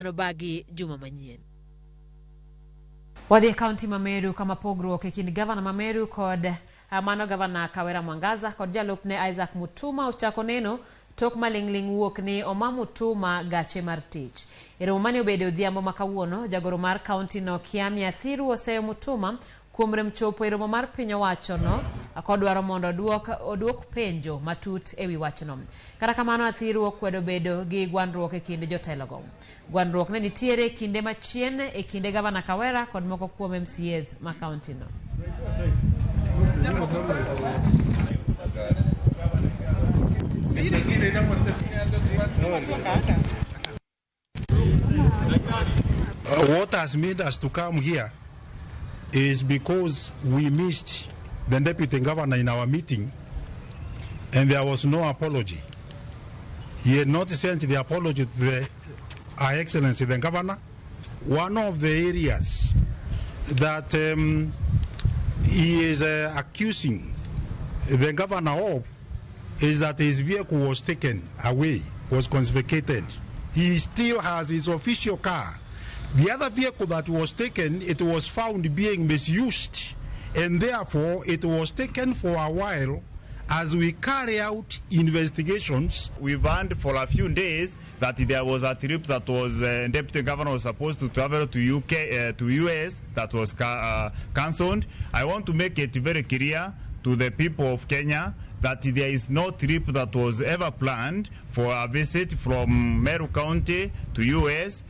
Nobagi juma manyien. Wadhi e kaunti ma Meru kama pogruok e kind gavana ma Meru kod mano gavana Kawera Mwangaza kod jalupne Isaac Mutuma ochako neno tok maling'ling' wuok ni oma Mutuma gache mar tich. E romo mane obedo odhiambo ma kawuono, jagoro mar kaunti no Kiami Athiru oseyo Mutuma kuom rem chopo e romo mar piny owacho no kodwaro mondo oduok penjo matut ewi wachno. Kata kamano Athiru okwedo bedo gi gwandruok e kind jotelogo. Gwandruok ne nitiere kinde machien e kinde gavana Kawera kod moko kuom MCAs ma kaunti no. What has made us to come here is because we missed the deputy governor in our meeting and there was no apology. He had not sent the apology to Her Excellency the governor. One of the areas that he is accusing the governor of is that his vehicle was taken away, was confiscated. He still has his official car. The other vehicle that was taken, it was found being misused, and therefore it was taken for a while as we carry out investigations. We've learned for a few days that there was a trip that was deputy governor was supposed to travel to UK, to US, that was cancelled. I want to make it very clear to the people of Kenya that there is no trip that was ever planned for a visit from Meru County to US.